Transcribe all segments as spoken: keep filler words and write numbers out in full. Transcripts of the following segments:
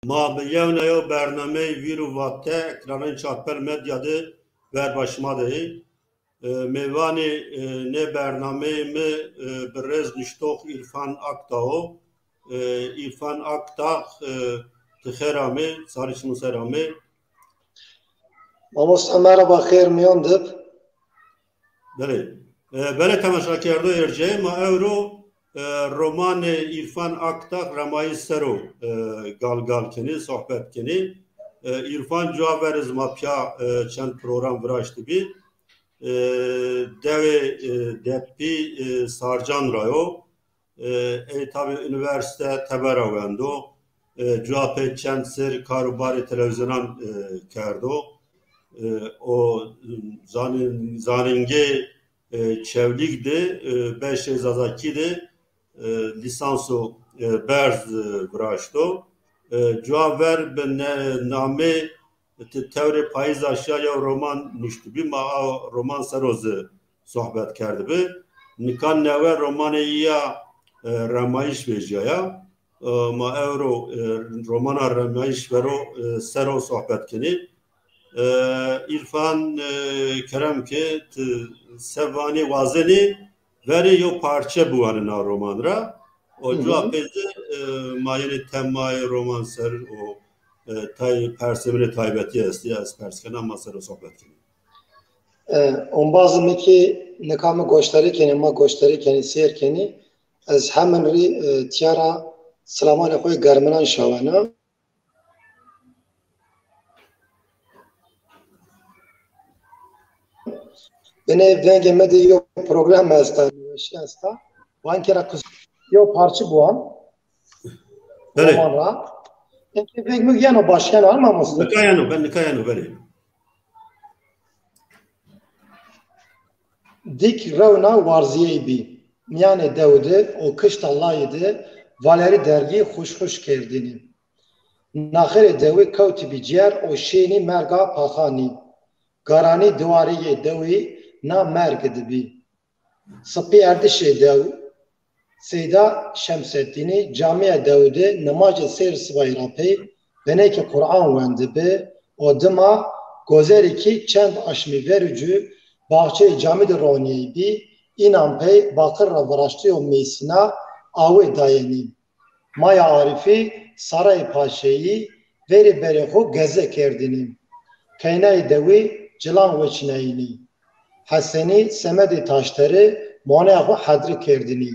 Ma bi yewna yew bernameyê Vîr û Vate ekranên Çarpel Medya de ver ba şima de yê. E, mêvanê, e, nê bernameyê mi, e, birêz nuştox Îrfan Aktağ o. E, Îrfan Aktağ, e, ti xêr amê, sarê çimû ser amê. Mamoste, merhaba, xêr mîyan de b. Belê. E, belê temaşakerdo erceyê ma ewro, e, romanê Îrfan Aktağ Remayîş ser o, e, gal gal kenê, sohbet kenê. E, Îrfan cuwa ver iz ma pîya, e, çend program viraştibî. E, dewê, e, Depî, e, Sarcan ra yo. E, ey tabî unîversîte tebera wendo. E, cuwa pey çend serrî kar û barê televîzyonan, e, kerdo. E, o zanin-, zanîngê, e, Çewlîg de, e, beşê Zazakî de, e, lîsanso, e, berz, e, viraşto. E, cuwa ver bi ne-, namê Ti tewrê payîza şîya yew roman nuştibî, ma a roman ser o zî sohbet kerdibi. Nika newe romanê yî ya, e, Remayîş vejîyaya. E, ma ewro, e, romana Remayîş vero, e, ser o sohbet kenî. E, Îrfan, e, kerem ke ti se vanî wazenî verê yew parçe biwanî na roman ra. O Hı hı. cuwa pê zî, e, ma yenê temayê roman ser o, e, tay perseminê taybetî estî, ez pers kena, ma ser o sohbet kenî. E, ombazê mi kî nika mi goşdarî kenî, ma goşdarî kenî, sêr kenî. Ez hemin rî, e, tîya ra silamanê xo yê germinan şawena. Binê vengê mi de yew problem esta, weşî esta. Wan kera kus-, yew parçe biwan. Belê. Roman ra. Eke veng mi yeno baş yeno, ama mamoste. Nika yeno, ben nika yeno, belê. Dik rewna warzîyey bî. Mîyanê dew de û kişta layî de valerî dergî xuşxuş kerdînî. Naxirê dewî kewtîbî cêr û şînî merga paxanî. Garanî diwarî yê dewî na mergi de bî. Sipî erdişê dew. Seyda Şemseddînî camîya dewî de nimajê sêr sibayî ra pey bineyke Quran wendibi û dima gozerî kî çend aşmî verû cû baxçeyê camî de ronîyeybî, înan pey baqir ra viraştî û mêsîna awê dayenî. Maya Arîfî sarayê paşeyî verê berê xo geze kerdînî. Keynayê dewî cilan weçînayînî. Hesenî semedê taşterî moneya xo hedre kerdînî.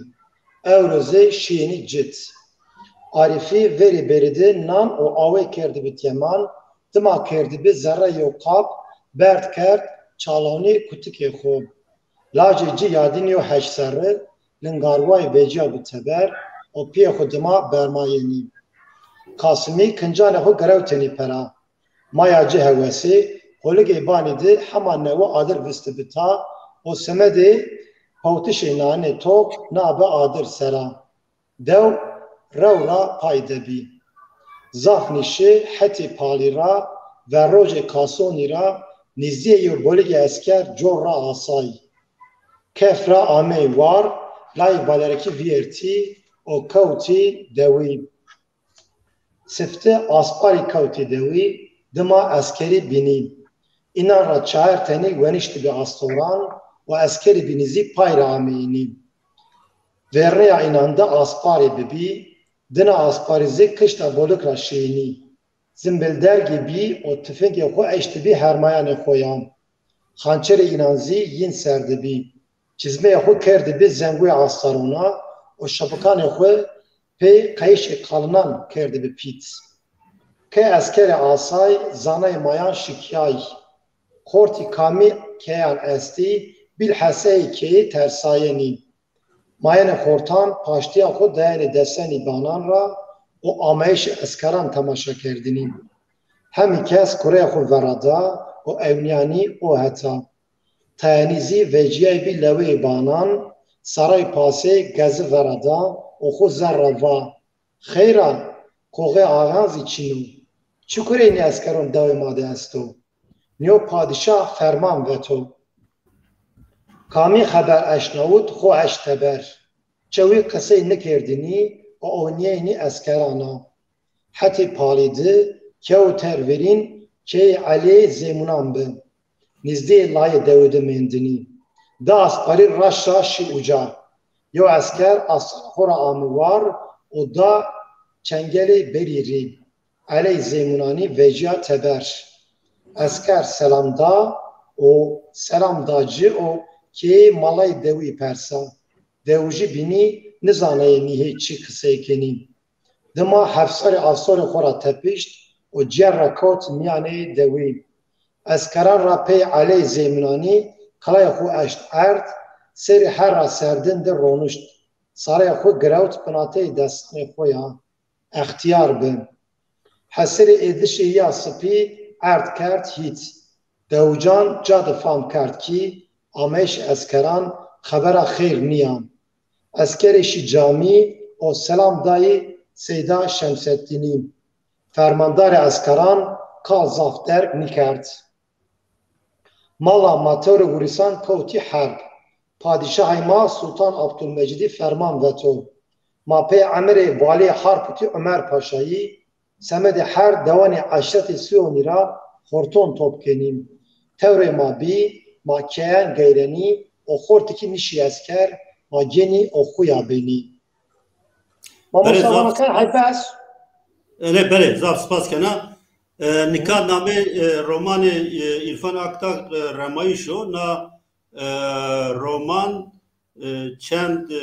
Ewro zî şîyênî cit. Arîfî verê berî de nan û awê kerdîbi têman, dima kerdîbi zerreyê yew qap, berd kerd çalawnî kutikê xo. Lajê ci yadînî yo heşt serre, lingarwayî vecîyabî teber û pîyê xo dima bermayenî. Qasimî kincanê xo girewtenî pera. Maya ci hewesê, holigê banî de hema newe adir vistibî ta û semedê pewtişê nanê tok nabi adir sera. Dew rew ra pay de bî. Zaf nîşi hetê palî ra, verrojê kasonî ra, nîzdîyê yew boligê esker cor ra asay. Kef ra amey war, layê balerekî vîyertî û kewtî dewî. Sifte asparî kewtî dewî, dima eskerî bînî. Înan ra çayir tenî weniştibî astoran û eskerî bînî zî pay ra ameyînî. Vernîya înan de asparî bibî, dina asparî zî kişta bolik ra şîyînî. Zimbildergî bî û tifingê xo eştibî hermayanê xo ya. Xançerê înan zî yîn ser de bî. Çizmeyê xo kerdibî zenguyê astarona û şipikanê xo pê qeyişê qalinan kerdibî pît. Key eskerê asay, zanayê mayan şikîyay. Xortî kamî keyan estî, bîlheseyê keyî tersayenî. Mayenê xortan paştîya xo dayenê desenî banan ra û ameyişê eskeran temaşa kerdinî. Hemî kes kureyê xo verada û ewnîyanî o heta. Tayenî zî vecîyaybî leweyê banan, sarayê pasê gezi verada û xo zerra va: Xeyr a, koxê axan zî çin o. Çi kurey nê eskeron dewê ma de esto? Nîyo padîşah ferman veto. Kamî xeber eşnawit, xo eşt teber. Çewî qisey nikerdinî û ewnîyeynî eskeran a. Hetê Palî di, kewt her verîn, keyê Elê Zêmunan bi. Nîzdeyê layê dewe de mendinî. Di asparî raşt ra şî uca. Yew esker astarê xo ra ame war û da çengelê berî rî. Eley Zêmunanî vecîya teber. Esker selam da û selam da ci û keyê malayê dewî persa. Dewijî bînî nizanayê nîhê çi qisey kenî. Dima hefsarê astorê xo ra tepişt û cêr ra kewt mîyanê dewî. Eskeran ra pey Eley Zêminanî qilayê xo eşt erd, serê her ra serdin de ronişt. Sareyê xo girewt binateyê destanê xo ya. Extîyar bi. Hesirê êdişê ya sipî erd kerd hît. Dewican ca de fam kerd kî ameyişê eskeran xebera xeyr nîya. Eskerê şî camî û selam dayî Seyda Şemseddînî. Fermandarê eskeran qal zaf derg nîkerd. Mala ma tewrê wirîsan kewtî herb. Padîşahê ma Sultan Abdulmecîdî ferman veto. Ma pê emirê valîyê Harputî Omer Paşayî semedê her dewanê eşretê Sîyonî ra xorton top kenî. Tewrê ma bî, ma keyan geyrenî û xortikî nişî esker, ma cenî û xuya benî. Belê, Mamosta zaf vana kay hay bes. Belê, belê, zaf spas kena. E, nika namê, e, romanê, e, Îrfan Akdag, e, Remayîş o. Na, e, roman, e, çend, e,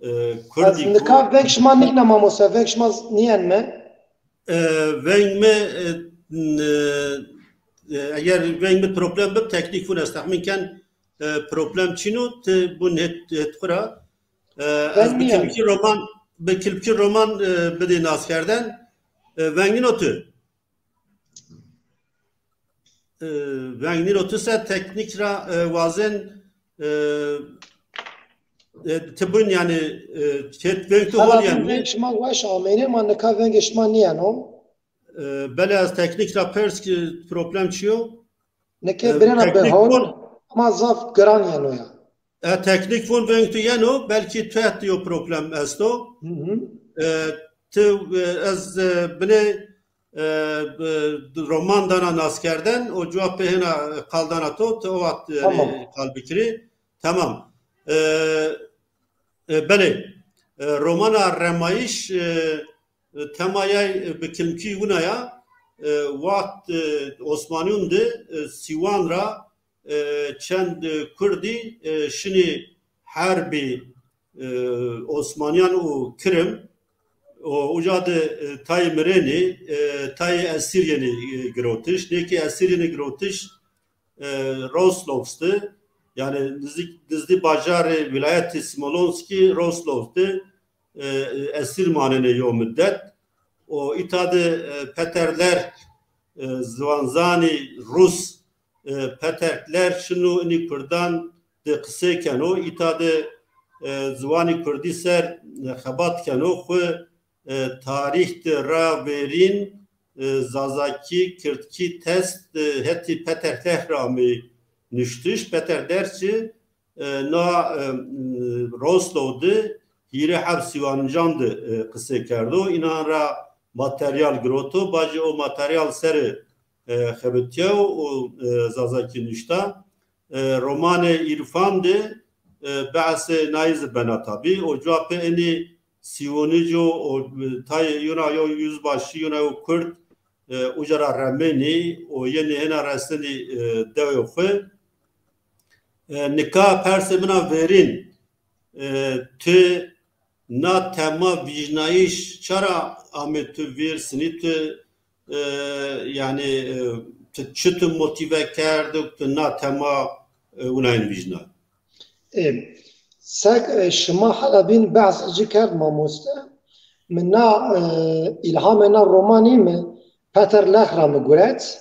e, kurdî. Ez nika veng şima nîna mamosta, veng şima nîyen mi? E, veng mi, e, n-, e, eger veng mi problem bib, teknîk vûn ez texmîn ken, e, problem çin o, ti bûn het, het xwu ra. E, ez bi kilmkî roman, bi kilmkî roman, e, bidî naskerden. E, veng nîno tu. E, veng nîno tu se teknîk ra, e, wazên, e, e, ti bûn yanî, e, het veng tu hol yanî. Veng şima weş ameyne, ma nika vengê şima nîyeno. E, belê ez teknîk ra pers ki problem çi yo? Neke, e, birêna bi hol, ama zaf giran yeno ya. E, teknîk vûn veng tu yeno, belkî tu het yo problem esto. Hı hı. E, ti, e, ez, e, binê, e, e, roman dana naskerden, o cewabê hêna qal dana to, ti o wext, e, tamam, qal bikirî. Tamam. E, e, belê. E, romana Remayîş, e, e, temayay, e, bi kilmkî wina ya, e, wext, e, Osmanîyûn de, e, Sîwan ra, e, çend, e, kurdî, e, şinî herbî, e, Osmanîyan û Kirim, û uca de, e, tayê mirênî, e, tayê esîr yenî, e, girotiş. Nêkî esîr yenî girotiş, e, Roslovs de, yanî nizdî, nizdî bajarê wîlayetê Smolenskî Roslovs de, e, esîr manenê yew midet. O îta de, e, Peter Lerch, e, ziwanzanî rus, e, Peter Lerch şino inî kurdan de qisey keno. Îta de, e, ziwanî kurdî ser, e, xebat keno. Xwu, e, tarîx de ra verîn, e, zazakî, kirdkî test, e, hetî Peter Lerch ra ameyî nuştiş. Peter Lerch zî, e, na, e, Roslow de hîrê heb sîwanîncan de, e, qisey kerdo. Înan ra materyal giroto, bacê o materyal serê, e, xebitîyayo û, e, zazakî nuşta. E, romanê Îrfan de, e, behsê nayî zî bena tabî. O cuwa pê enî sîwonî co, o, e, tayê yuna yo yüzbaşî, yuna yo kurd, e, uca ra remenî û yenî hêna resenî, e, dewê xwu. E, nika persê min a verîn, e, tu na tema vîjnayîş ça ra amê tu vîr, sinî tu, e, yanî, e, tu çi tu motîve kerdo tu na tema, e, winayên vîjna? Ê, sek, e, şima hela bîn behs ci kerd mamoste. Mi na, e, îlhamê na romanî mi Peter Lerch ra mi guret.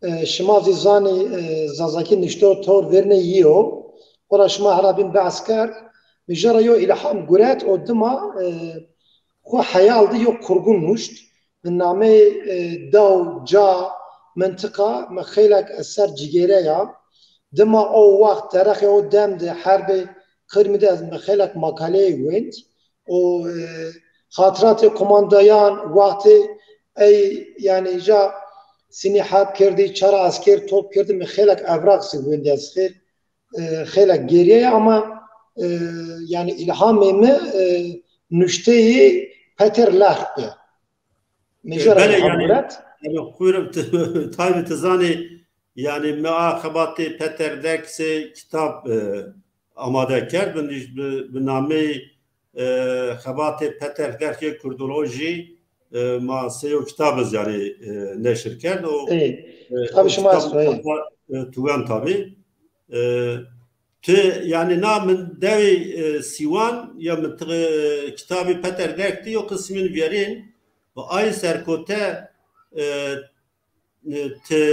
E, şima zî zanî, e, zazakî nişto tor vernê yî yo. Xora şima hela bîn behs kerd. Mi jê ra yo îlham guret û dima, e, xwu heyal di yo kurgun nuşt. Mi nameyê, e, dew, ca, mintiqa mi xeylek ez ser cigêre ya. Dima o wext derexê o dem de herbê Qirmî de ez mi xeylek makaleyê wend û, e, xatiratê kumandayan, wextê Ey, yanî, ja sinî heb kerdî, çara esker top kerdî, mi xeylek evraq zî wendî ez xêr, e, xeylek gêrîyaya ama, e, yanî, îlhamê mi, e, nuşteyî Peter Lerch bi. Mi jû ra îlham guret. Belê, yanî, yanî, buyurun, taybî ti zanî, yanî, mi a xebatê Peter Lerch sey kitab, e, amade kerd, bi, bi, bi nameyê, e, xebatê Peter Lerchê Kurdolojî, e, ma sey o kitab iz, yanî, e, neşir kerd. O, ey, e, kitabê şima esto, ey. E, tuwen tabî. E, Ti, yanî, na min dewê, e, Sîwan ya mintiqê, e, kitabê Peter Lerch de yo qismîn vîyerên, bi ay serkote, e, e, ti,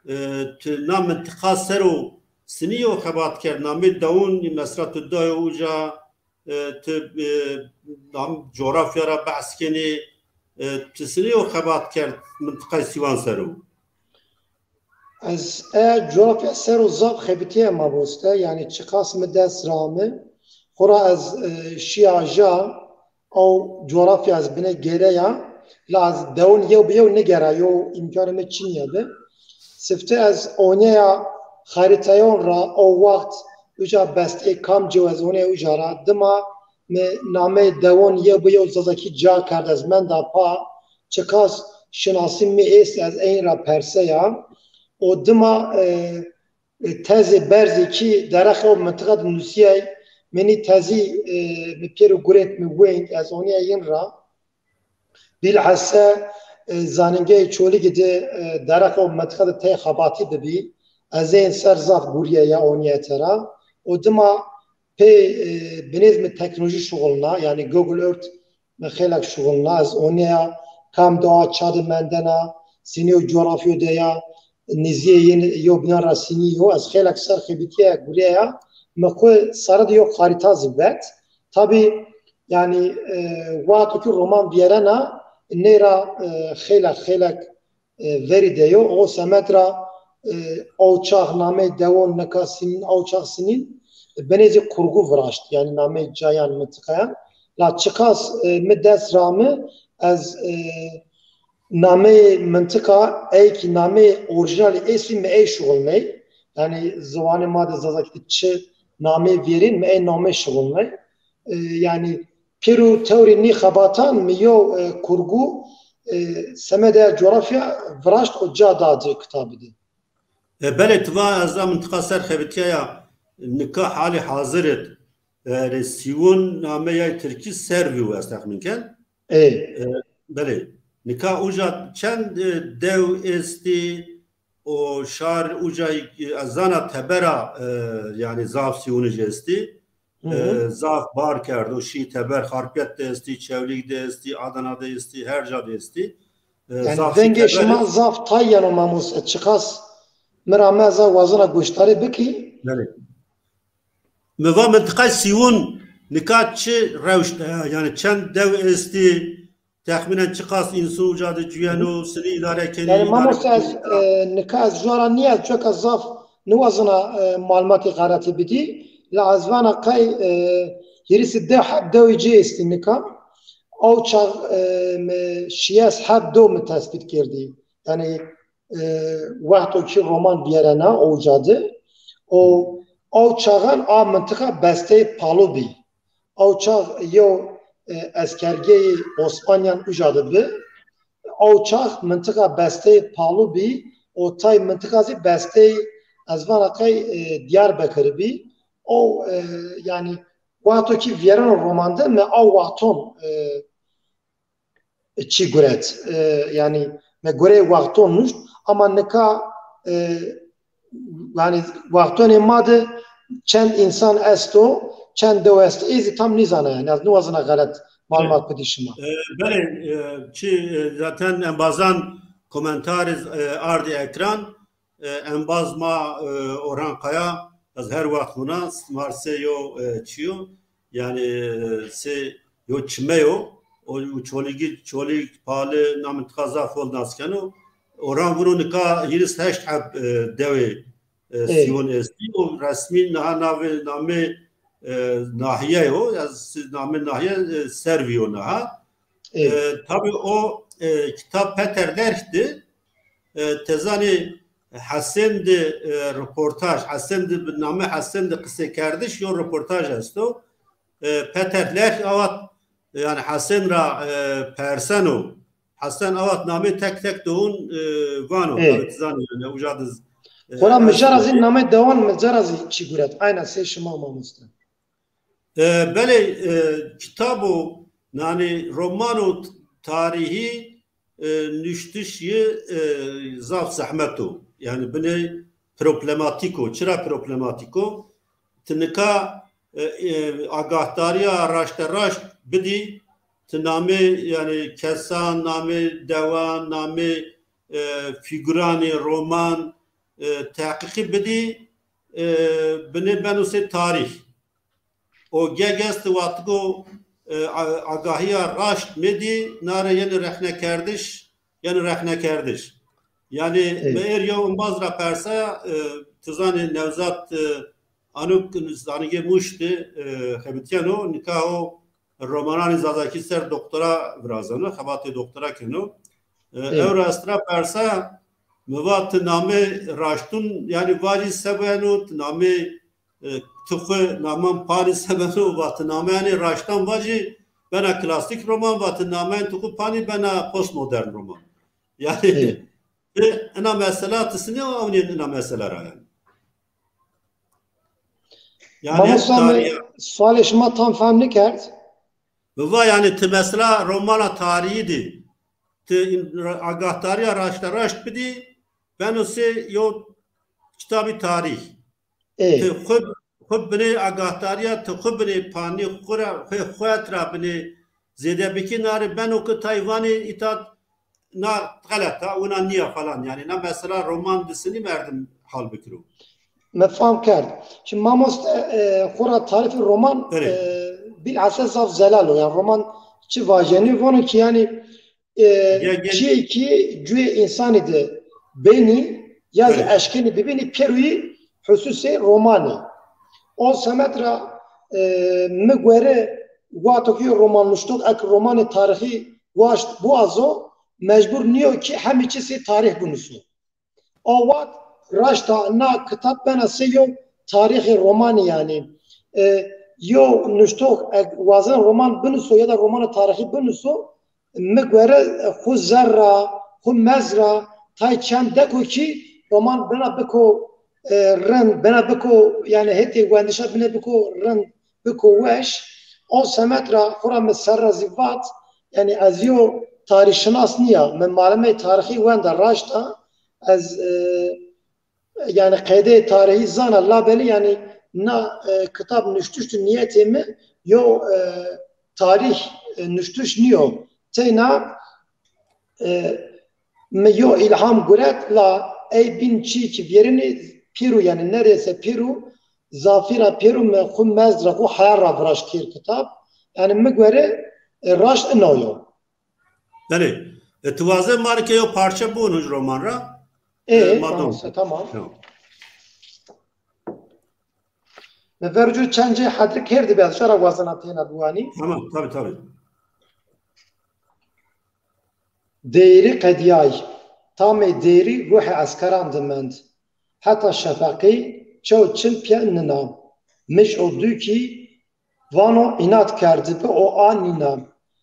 e, ti na mintiqa ser o sinî yo xebat kerd, namê dewon mesela tu dayo uca, e, ti, e, nam cografya ra behs kenî, e, ti sinî yo xebat kerd mintiqay Sîwan ser o? Ez e cografya ser o zaf xebitîye mamoste, yanî çiqas mi dest ra ame, xora ez, e, şîya ja, ew cografya ez bine gereya, la ez dewon yew bi yew nigera, yew îmkanê mi çinîya bi. Sifte ez onîya xarîtayon ra, ew wext uca bestê kamcî yo ez onîya uca ra, dima mi nameyê dewon yew bi yew zazakî ca kerd, ez menda pa, çiqas şinasî mi êst ez eyn ra perseya. O dima, e, e, tezê berzê kî derheqê o mintiqa de nusîyay, mi nî tezî, e, mi pêro guret mi wend, ez onîya yin ra. Bîlhesse, e, zanîngeyê Çolîgî de, e, derheqê o mintiqa de tey xebatî bibî. Ez ên ser zaf gurîyeya onîyete ra. O dima pê, e, binêz mi teknolojî şuxulna, yanî Google Earth mi xeylek şuxulna. Ez onîya kam de a ça de mendena, sinî yo cografyo de ya, nizîyê yin yew bînan ra sinî yo. Ez xeylek ser xebitîya gurîyeya, mi xwu sare de yo xarîta zî vet. Tabî, yanî, e, wexto kî roman vîyerena, ney ra, e, xeylek, xeylek, e, verî de yo. O semed ra, e, ew çax nameyê dewon nika sinîn, ew çax sinîn, e, binê zî kurgu viraşt. Yanî nameyê cayan, mintiqayan. La çiqas, e, mi dest ra ame, ez, e, nameyê mintiqa, ey kî nameyê orîjînalî estî, mi ey şuxulney. Yanî ziwanê ma de zazakî de çi nameyê vîyerên, mi ey nameyê şuxulney. E, yanî pêro tewrê nî xebatan mi yew, e, kurgu, e, semedê cografya viraşt û ca da ci kitabî de. E, belê, ti va ez a mintiqa ser xebitîyaya, nika halê hazir id, e, rê Sîwon nameyay tirkî Servî yo, ez texmîn ken. Ê. E, belê. Nika uca çend, e, dew estî, o şar uca, e, ez zana tebera, e, yanî zaf Sîwonij estî. Hı hı. E, zaf bar kerdo, şî teber, Xarpêt de estî, Çewlîg de estî, Adana de estî, her ca de estî. E, yanî zaf şî vengê teber şima zaf tay yeno mamoste, çiqas mi ra meza wazena goşdarî bikî. Belê. Mi va mintiqay Sîwon nika çi rewş de ya? Yanî çend dew estî, texmînen çiqas însan uca de cuyeno, sinî îdare kenî, yanî îdare mamoste, ez, bikenî? E, nika ez jû ra nîya, çuka zaf niwazena, e, malumatî xeletî bidî. La ez vana qey, e, hîris û di heb dewê ci estî nika. Ew çax, e, mi şiyes heb dew mi tespît kerdî. Yanî, e, wexto kî roman vîyerena o uca de. O, ew çaxan a mintiqa besteyê Palo bî. Ew çax yew, e, eskergeyê Osmanîyan uca de bi. Ew çax mintiqa besteyê Palo bî, o tay mintiqa zî besteyê, ez vana qey, e, Diyarbekirî bî. O, e, yanî wexto kî vîyereno roman de mi ew wexton, e, çî guret. E, yanî me gureyê wexton nuşt, ama nika, e, yanî wextonê ma de çend însan esto, çend dew esto, ê zî tam nîzana yanî. Ez niwazena xelet malumat bidî şima. E, belê, e, çi, e, zaten embazan komentarî, e, ardî ekran. E, embaz ma, e, Orhan Kaya, ez her wext vûna, Marsê yo, e, çi yo, yanî, e, sê yo çime yo, o, o Çolîgî, Çolîg, Pali, na mintiqa zaf hol nas keno. Orhan vûno nika hîris heşt heb, e, dewê, e, Sîwon estî. O resmî niha navê, namê, e, nahîye yo, ya s-, namê nahîye, e, Servî yo niha. E, tabî o, e, kitab Peter Lerch de, e, tezanî Hesen de, e, röportaj, Hesen de bi namê Hesen de qisêkerdiş yo röportaj esto. E, Peter Lerch awat, yani Hesen ra, e, perseno. Hesen awat namê tek tek dewon, e, vano. Ê. Tabi tizanî yani uca diz, e, Xora mi esto. Cara zî namê dewon mi cara zî çî guret. Aynen sey şima mamoste. E, belê, e, kitabo, yani romano t-, tarîhî, e, nuştiş yi, e, zaf zehmet o. Yani binê problematîk o. Çira problematîk o? Ti nika, e, e, agahdarîya raşte raşt bidî, ti namê, yani kesan, namê dewan, namê, e, fîguranê roman, e, teqîqî bidî, e, binê beno sey tarîh. O gegez ti watigo, e, a-, agahîya raşt medî, nare yenî rexnekerdiş, yenî rexnekerdiş. Yani, ê, mi êr yew embaz ra persaya, e, ti zanî Nevzat, e, Anuk zanîgê Mûş de, e, xebitîyeno, nika o romananê zazakî ser doktora virazeno, xebatê doktora keno. E, ê, ew ra ez ti ra persaya, mi va ti namê raştun, yani vacî se beno, ti namê e, ti xwu naman panî se beno, va ti nameyanê raştan vacî bena klasîk roman, va ti nameyan ti xwu panî bena postmodern roman. Yani, ê, e, ina mesela ti sinî ewnî ina mesela ra yani. Yani, mamosta mi tarîya sualê şima tam fehm nêkerd. Mi va yani ti mesela romana tarîyî dî, ti in-, ra-, agahdarîya raşte raşt bidî, beno sey yo kitabî tarîh. Ê. Ti xwu, xwu binê agahdarîya, ti xwu binê panî xwu ra, xwu, xwu et ra binê zêde bikî, nare beno ki tay vanê îta na xelet a, wina nîya falan. Yani na mesela roman di sinî merdim hal bikiro. Mi fam kerd. Şimdi mamoste, e, xora tarîfê roman, belê, e, bilhassa zaf zelal o. Yani roman çi vajenî vano ki yani, e, ge-, ge- çiyê ki cuyê însanî de benî ya zî, belê, eşkenî bibînî pêruyî hususê romanî. O semed ra, e, mi gore wexto ki yo roman nuştox ek romanê tarîxî waşt biwazo, mecbur nîyo ki hemî çi sey tarîx binuso. O wext raşta na kitab bena sey yo tarîxê romanî yanî. E, yo nuştox ek wazen roman binuso ya da romana tarîxî binuso, mi gore, e, xwu zerr ra, xwu mezr ra, tay çend deko ki roman bena biko, e, rind, bena biko, yani hetê wendişa bine biko rind, biko weş. O semed ra xwu ra mi serre zî vat, yani ez yo tarîxşinas nîya, mi malimeyê tarîxî wenda raşt a, ez, e, yani qeydeyê tarîhî zana, labelê yani na, e, kitab nuştiş de nîyetê mi yo, e, tarîh, e, nuştiş nîyo. Teyna, e, mi yo îlham guret la ey bîn çî ki vîyerînî pêro, yani neredeyse pêro, zafî ra pêro mi xwu mezd ra, xwu heyal ra viraşt kerd kitab. Yani mi gore, e, raşt ino yo. Belê. E, ti waze ma rê ke yo parçe biwin huc roman ra. E, e, ma dom. Tamam, tamam. Tamam. Mi vercu çend cê hedir kerdî be, ez şara wazena têna biwanî. Tamam, tabii, tabii. Deyrî qedîyay. Tamê deyrî ruhê eskeran de mend. Heta şefeqî çew çil pîya nina. Mij o dûkî vano, înat kerdibi o a nîna.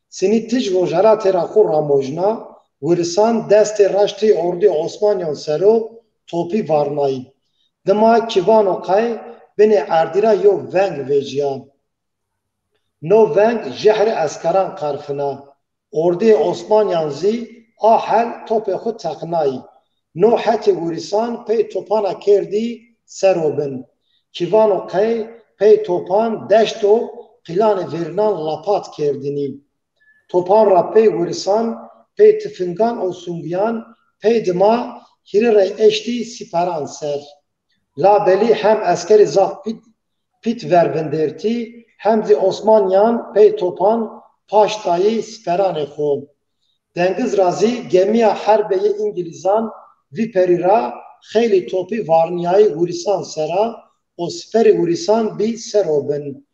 Sinî tij rojalatê ra xwu ramojna, wirisan destê raştî ordî Osmanîyan ser o topî varnayî. Dima kî vano qey binê erdî ra yo veng vecîya. No veng jehrê eskeran qerfina. Ordîyê Osmanîyan zî a hel topê xwu teqnayî. No hetê wirisan pey topan a kerdî ser o bin. Kî vano qey pey topan deşt o qîlanê vêrînan lapat kerdinî. Topan ra pey wirisan pey tifingan û sungîyan pey dima hîrê rey eştî sîperan ser. Labelî hem eskerî zaf pît, pît ver vindertî, hem zî Osmanîyan pey topan paşt dayî siperanê xo. Dengiz ra zî gemîya herbê yê Îngilîzan Vîperî ra xeylî topî varnîyayî wirisan sera û siperê wirisan bî ser o bin.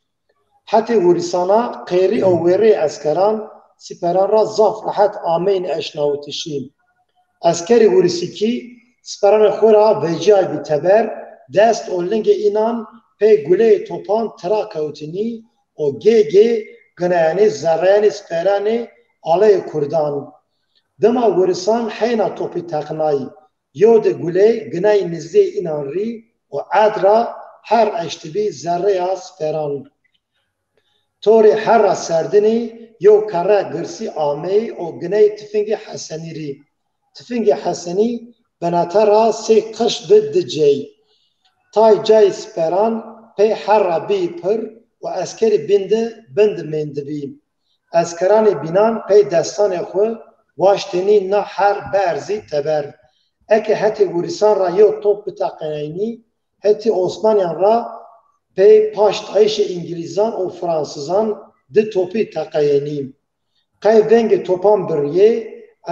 Hetê wirisan a qêrî û wêreyê eskeran siperan ra zaf rehet ameynî eşnawitişî. Eskerê Urisî kî siperanê xo ra vecîyaybî teber, dest û lingê înan pey guleyê topan tira kewtinî û gê-gê ginayenê zerreyanê siperanê aleyê kurdan. Dima Wirisan heyna topî teqnay. Yew di guley ginay nizdê înan rî û erd ra her eştibî zerreya siperan. Torê herra serdinî yew kerre girsî amey û giney tifingê Hesenî rî. Tifingê Hesenî binete ra sey qirş bi di cey. Tay cayê siperan pey herra bîyî pir û eskerî bîn di bin di mendibî. Eskeranê bînan pey destanê xwu waştênî na her berzî teber. Eke hetê Wirisan ra yew top biteqeyaynî, hetê Osmanîyan ra pey paştayîşê Îngilîzan û Fransizan di topî teqeyenî. Qey vengê topan birîyê,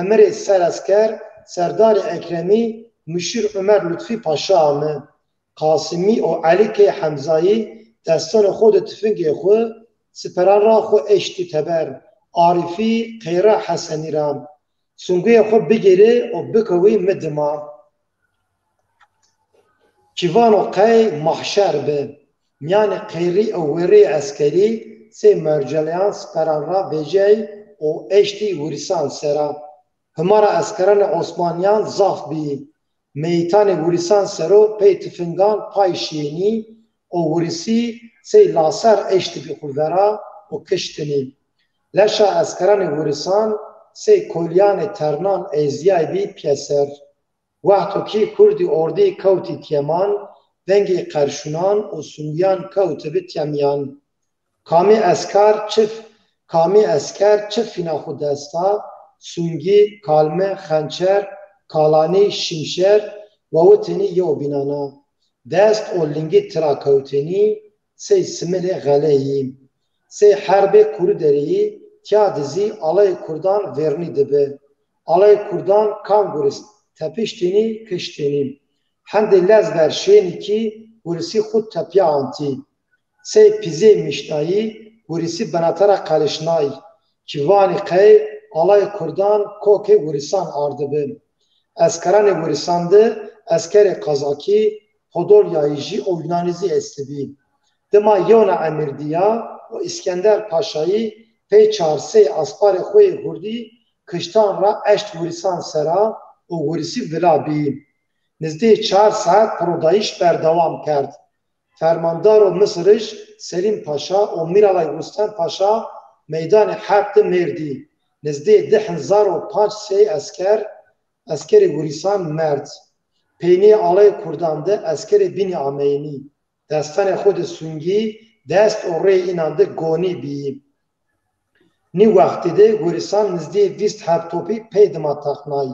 emirê seresker, serdarê Ekremî, muşîr Umer Lutfî Paşa ame. Qasimî û Elî Key Hemzayî destanê xo de tifingê xwu siperan ra xwu eştî teber, Arîfî qeyra Hesenî ra. Sunguyê xwu bigêrê û bikewî mi dima. Kî vano qey mahşer bi. Mîyanê qeyrî û werî eskerî sey merceleyan siperan ra vecey û eştî Wirisan sera. Hima ra eskeranê Osmanîyan zaf bîyî. Meyîtanê Wirisan ser o pey tifingan pay şîyênî û Wirisî sey laser eştibî xwu vera û kiştinî. Leşa eskeranê Wirisan sey kolîyanê ternan ezîyaybî pîyeser. Wexto kî kurdî ordî kewtî tîyeman, vengê qerşunan û sunguyan kewtibi tîya mîyan. Kamî eskar çi f-, kamî esker çi fîna xwu desta, sungî, kalme, xençer, kalanî, şimşer, wewitênî yew bînana. Dest û lingî tira kewtênî, sey similê xeleyî. Sey herbê Kurudereyî, tîya di zî alayê kurdan vernî dibi. Alayê kurdan kam Wiris tepiştênî, kiştênî. Hendê lez ver şênî kî Wirisî xwu tepîya antî. Sey pîzê mîşnayî, Wirisî binete ra qelişnay. Kî vanî qey alayê kurdan kokê Wirisan ardibi. Eskeranê Wirisan de eskerê Qazakî, Podolyayî jî û Yunanî zî estibî. Dima yewna emir dîya û Îskender Paşayî pey çar sey asparê xo yê hurdî kiştan ra eşt Wirisan sera û Wirisî vila bîyî. Nizdî çar saet pirodayîş berdewam kerd. Fermandaro Misirij Selîm Paşa û Mîralay Rustem Paşa meydanê herb de mêrdî. Nizdî di hezar û panc sey esker, eskerê Wirisan merd. Peynîyê alayê kurdan de eskerê bînî ameyenî. Destanê xo de sungî, dest û rê înan de gonî bîyî. Nî wextî de Wirisan nizdî vîst heb topî pey dima teqnay.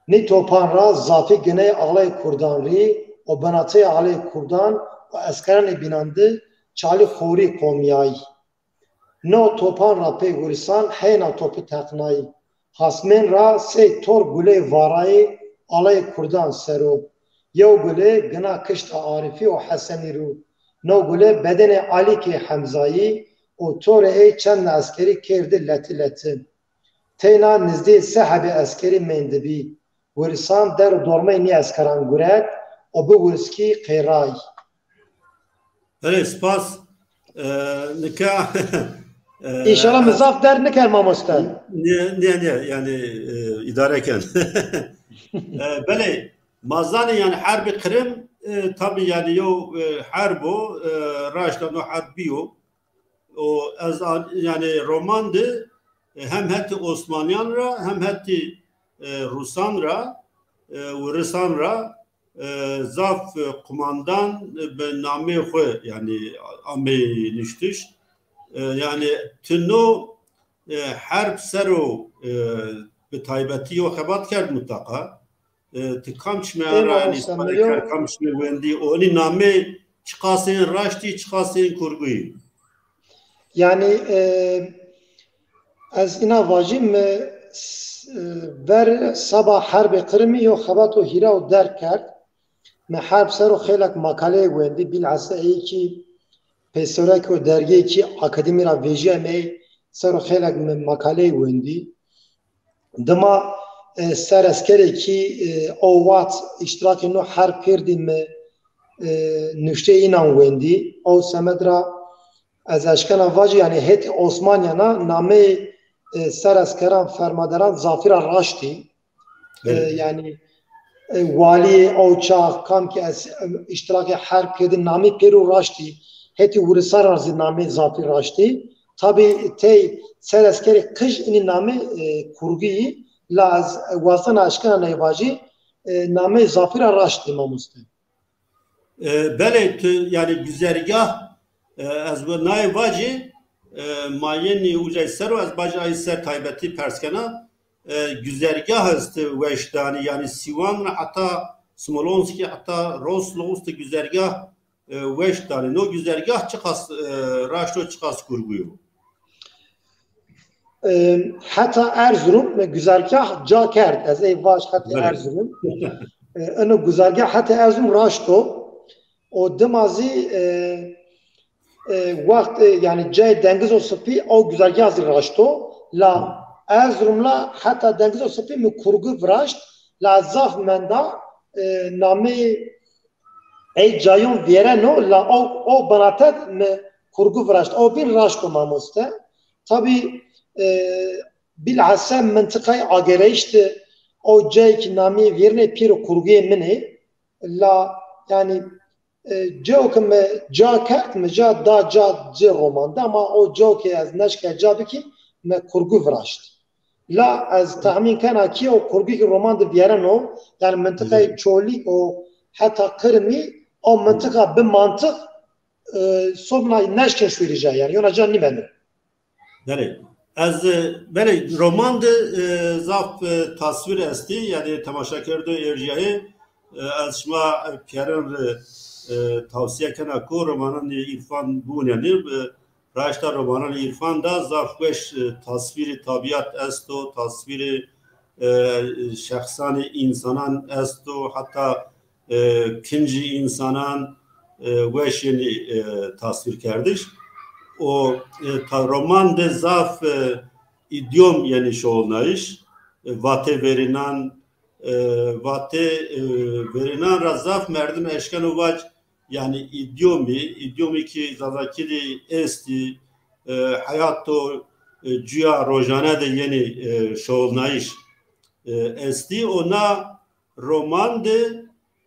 Nî topan ra zafî giney alayê kurdan rî û binateyê alayê kurdan û eskeranê bînan de çalî xorî qomîyay. No topan ra pey Wirisan heyna topî teqnay. Hasmên ra sey tor guleyê varayê alayê kurdan ser o. Yew gule gina kişta Arîfî û Hesenî ro. No gule bedenê Alîkê Hemzayî û torê ey çend eskerî kerdî leti leti. Teyna nizdî se hebê eskerî mendibî. Wirisan der û dormeyê nî eskeran guret û bi Wiriskî qeyray. Belê, spas. E, nika, e, Înşallah mi zaf derg nikerd mamoste. Nê, nê, nê, yanî, e, îdare ken. E, belê, ma zanî yanî herbê Qirim, e, tabî yanî yew, e, herb o, e, raşta no herb bîyo. O ez a-, yanî roman de, e, hem hetê Osmanîyan ra, hem hetê, e, Rusan ra, e, Wirisan ra, e, zaf, e, qumandan, e, bi nameyê xwu, yanî, ameyî nuştiş. E, yanî, ti no, e, herb ser o, e, bi taybetî yew xebat kerd mutlaqa. E, ti kam çimê ra, yanî, îspaye kerd, kam çimê wendî, onî nameyê çiqasên raştî, çiqasên kurguyî? Yanî, e, ez îna vajî, mi s-, e, ver seba herbê Qirimî yew xebato hîra û derg kerd. Mi herb ser o xeylek makaleyê wendî, bîlhesa ey kî pêserek û dergeyê kî akademî ra vejîyayme, ser o xeylek mi makaleyî wendî. Dima, e, ser eskerê kî, e, o wext îştirakê no herb kerdî mi, e, nuşteyê înan wendî. O semed ra ez eşkena vajî, yanî hetê Osmanîyana nameyê, e, ser eskeran, fermaderan zafî ra raştî. E, yanî, e, walîyê o çax, kam ki ez, e, îştirakê herb kerdî, namê pêro raştî. Hetê wirisan ra zî namê zafî raştî. Tabî tey ser eskerê qij inî namê, e, kurgî yî. La ez, e, wazena eşkena ney vajî, e, namê zafî ra raştî mamoste. E, belê, tu, yanî, güzergah, e, ez bu nayê vacî, e, ma yenî ucay ser o, ez bacî ay ser taybetî pers kena. E, güzergah est weş danî, yanî Sîwan ra heta Smolenskî, heta Roslovsk de güzergah, e, weş danî. No güzergah çiqas, e, raşt o, çiqas kurgu yo? E, heta Erzurum mi güzergah ca kerd. Ez ey vaj heta Erzurum. E, ino güzergah heta Erzurum raşt o. O dima zî, e, e, wext, e, yanî cayê Dengizo Sipî o güzergah zî raşt o. La Erzurum la heta Dengizo Sipî mi kurgu viraşt. La zaf menda, e, nameyê ey cayon vîyereno, la o, o binatet mi kurgu viraşt. O bîn raşt o mamoste. Tabî, e, bîlhesse mintiqayê agereyîş de o cayê ki nameyê vîyerînê pêro kurguyê min ê. La, yanî, e, cayo ki mi ca kerd, mi ca da ca ci roman de, ama o cayo ki ez neşkerd ca bikî, mi kurgu viraşt. La ez tehmîn kena ki o kurgî ki roman de vîyereno, yanî mintiqayê Çolîg û heta Qirimî, o mintiqa bi mantiq, e, sobna neşkên şuêrî ca, yanî yona ca nîmeno. Belê. Ez, e, belê, roman de, e, zaf, e, tasvîr estî, yanî temaşakerdo erjîyayê, e, ez şima, e, pîyerin rê, e, tavsiye kena ku romananê Îrfan biwinenê. E, raşta romananê Îrfan de zaf weş, e, tasvîrê tabîat esto, tasvîrê, e, şexsanê însanan esto, heta, e, kincî însanan, e, weş yenî, e, tasvîrkerdiş. O, e, ta-, roman de zaf, e, îdyom yenî şoxulnayîş, e, vatê verînan, e, vatê, e, verînan ra zaf merdim eşkeno vac, yanî îdyomî, îdyomî ki Zazakî de estî, e, heyato, e, cuya rojane de yenî, e, şoxulnayîş, e, estî. O na roman de,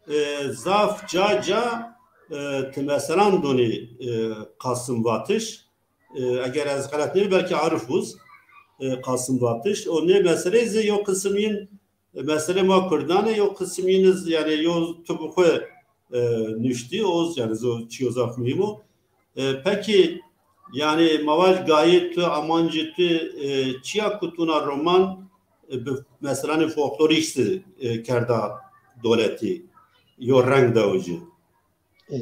e, zaf ca ca, e, ti meselan donî, e, Qasim vatiş. E, eger ez xelet nêbî, belkî Arif Uz, e, Qasim vatiş. O nê meseleyî zî yo qisim yin, e, meselê ma kurdan ê, yo qisim yin iz, yanî yo tu bi xwu, e, nuştî, o zî, yanî zo çîyo zaf muhîm o. E, pekî, yanî ma vaj gayê tu, amancê tu, e, çi ya ku tu na roman, e, bi meselanê folklorîk zî, e, kerda doletî, yo reng dawo ci? E.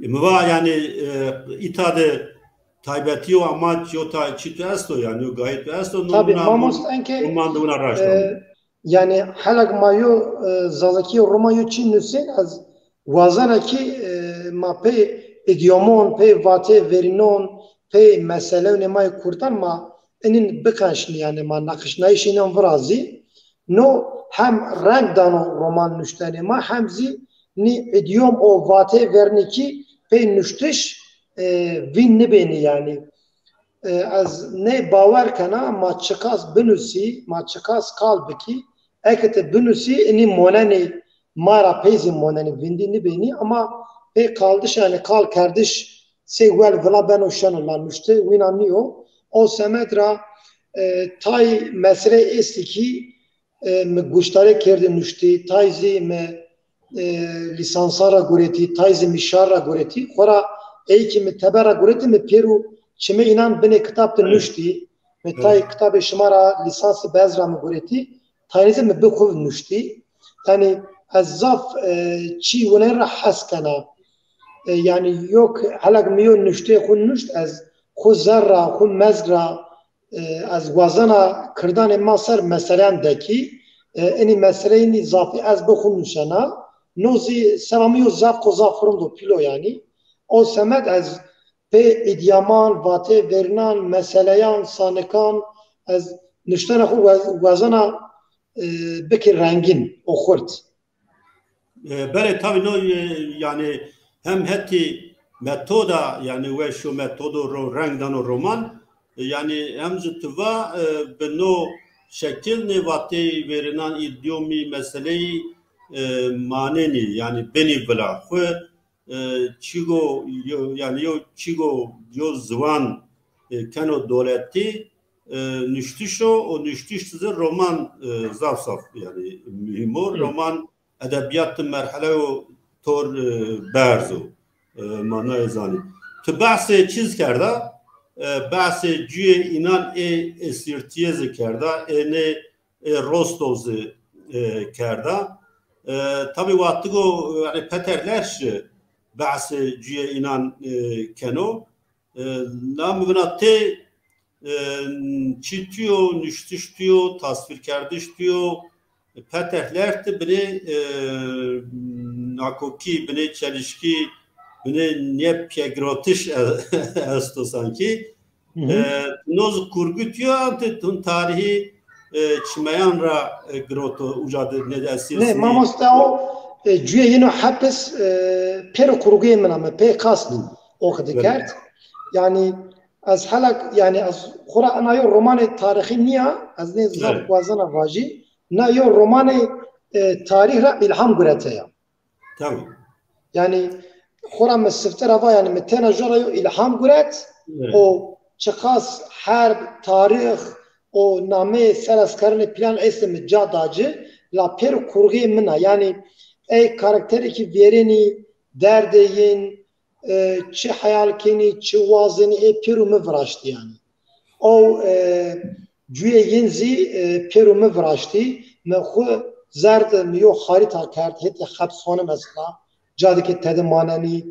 E, mi va, yanî, e, îta de taybetî yo, amaç yo, ta çî tu esto, yanî yo gayê tu esto, no. Tabî, wina mamoste, enke, roman de wina raşt, e, yanî, helek ma yo, e, Zazakî yo roman yo çî nusên, ez wazena ki, e, ma pey îdyomon, pey vatê verînon, pey meselewnê ma yê kurdan ma inîn biqeşnî, yanî ma naqişnayîşê înan virazî. No hem reng dano roman nuştenê ma, hem zî nî îdyom û vatê verînî ki pey nuştiş, e, vîn nibênî yanî. E, ez ney bawer kena, ma çiqas binusî, ma çiqas qal bikî, eke ti binusî, inî monenê ma ra, pey zî monenê, vîndî nibênî, ama pey qaldiş, yanî qal kerdiş sey wel vila beno şeno, la nuşte wîna nîyo. O semed ra, e, tay meseley estî ki, e, mi goşdarê kerdî nuştî, tay zî mi, e, lîsansan ra guretî, tay zî mi şar ra guretî. Xora ey ki mi teber ra guretî, mi pêro çimê înan binê kitab de nuştî. Mi tay kitabê şima ra lîsansî Berzî ra mi guretî, taynî zî mi bi xwu nuştî. Yanî ez zaf, e, çî winên ra hes kena. E, yanî yok, helek mi yo nuştê xwu nuşt, ez xwu zerr ra, xwu mezg ra, e, ez wazena kirdanê ma ser meseleyan dekî, e, inî meseleyî nî zafî ez bi xwu nuşena. No zî seba mi yo zaf ko zaf rind o, pîl o yanî. O semed ez pê îdyaman, vatê verînan, meseleyan, sanikan, ez nuştena xwu wez-, wezena, e, bikî rengîn û xurt. E, belê, tabî no, e, yanî hem hetî metoda, yanî weş o metodo ro reng dano roman, e, yanî hem zî tu va, e, bi no şekil nê vateyî verînan, îdyomî, meseleyî, e, manenî, yanî benî vila xwu, e, çîgo yo, yanî yo çîgo yo ziwan, e, keno doletî, e, nuştiş o, o nuştiş zî roman, e, zaf zaf yanî muhîm o. Hı. Roman edebîyat di merheleyo tor, e, berz o. E, ma naye zanî. Tu behsê çî zî kerda, e, behsê cuyê înan ê esîrtîye zî kerda, ê nê, ê Rostov zî, e, kerda. E, tabî wextigo, yanî Peter Lerch behsê cuyê înan, e, keno. E, la mi vina tê, e, çî tuyo, nuştiş tuyo, tasvîrkerdiş tuyo. Peter Lerch di binê, e, nakokî, binê çelişkî, binê nêpîyegirotiş e-, esto sankî. Hı hı. E, no zî kurgu tuyo, ante tun tarîhî, e, çimeyan ra, e, giroto, uca de nê de esîr. Nê, mamoste, o, e, cuyê yîno hepis, e, pêro kurguyê min a, mi pê qast o qidî kerd. Yanî ez hela, yanî ez xwu ra ena yo romanê tarîxî nîya, ez nê zaf wazena vajî. Na yo romanê, e, tarîx ra îlham gurete ya. Tabî. Yanî xwu ra mi sifte ra va, yanî mi tena jo ra yo îlham guret û çiqas herb, tarîx û nameyê sereskerine plan estê mi ca da ci, la pêro kurguyê min a. Yanî ey karakterê ki vêrenî, derdê yin, e, çi heyal kenî, çi wazenî, ê pêro mi viraştî yanî. O, e, cuyê yin zî, e, pêro mi viraştî. Mi xwu zerr di, mi yo xarîta kerd, hetê xebsxane mesela, ca di ke tede manenî,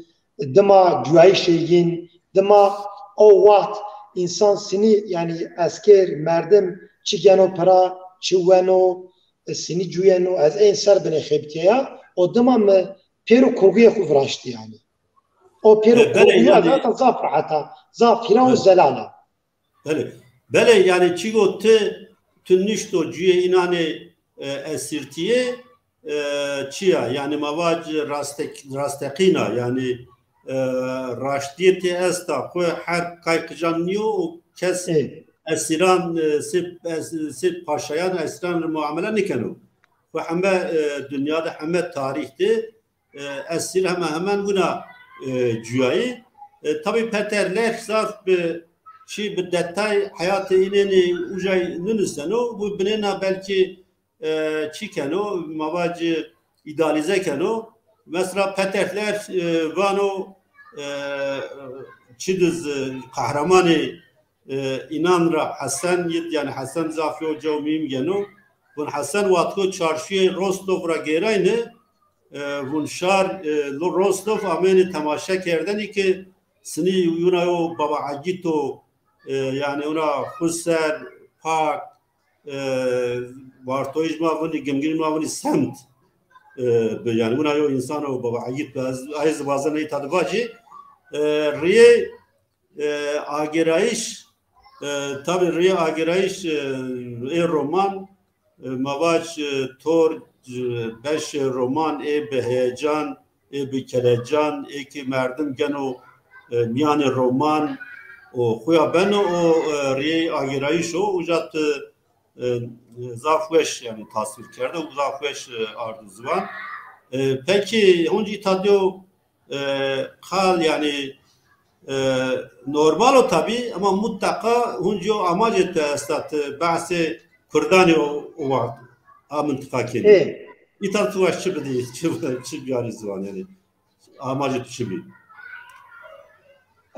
dima cuyayîşê yin, dima o wext însan sinî, yanî esker, merdim çi geno pira, çi weno, e, sinî cuyeno, ez ên ser binê xebitîyeya, o dima mi pêro kurguyê xwu viraştî yanî. O pêro kurguyo ez heta zaf rehet a, zaf hîra û zelal a. Belê. Belê, yanî çîgo ti, ti nuşto cuyê înanê, e, esîrtîye, e, çi ya? Yanî ma vac rastek-, rasteqîn a, yanî, e, raştîye tê esta, xwu her kay qican nîyo û kes esîran, e, sê, es-, sê paşayan esîran ri muamele nêkeno. Xwu heme, e, dinya de, heme tarîx de, e, esîr heme hemen wina, e, cuyayî. E, tabî Peter Lerch zaf bi çî, bi detay heyatê înenî ucay ninuseno. Bu binêna belkî, e, çî keno, ma vacî îdealîze keno. Mesela Peter Lerch, e, vano, e, çi diz, e, qehremanê, e, înan ra Hesen yid, yanî Hesen zaf yo caw muhîm geno. Vun Hesen wextko çarşuyê Rostov ra gêrayne, e, vun şar, e, lo Rostov amêne temaşe kerdenî ki sinî wina yo Baba Egîto, e, yanî wina xwu ser, pak, e, Wartoyij ma vunî, Gimgirij ma vunî semt, e, bi, yanî wina yo însan o Baba Egît bi, ez, ez wazen îta de vacî, e, riyê, e, agêrayîş, e, tabî riyê agêrayîş, e, ê roman, e, ma vac, e, tor, e, beşê roman ê bi heyecan, ê bi kelecan, ê ki merdim geno, e, mîyanê roman û xuya beno û, e, riyê agêrayîş o, uca ti, e, zaf weş, yanî, tasvîr kerde û zaf weş, e, ardo ziwan. E, pekî, huncî îta dîyo, e, qal, yanî, e, normal o tabî, ama mutleqa huncî yo amacê tu esta, ti behsê kurdanî o, o wext a mintiqa kenî. Ê. Îta tu weş çi bidî, çi, çi biyarî ziwan, yanî amacê tu çi bî?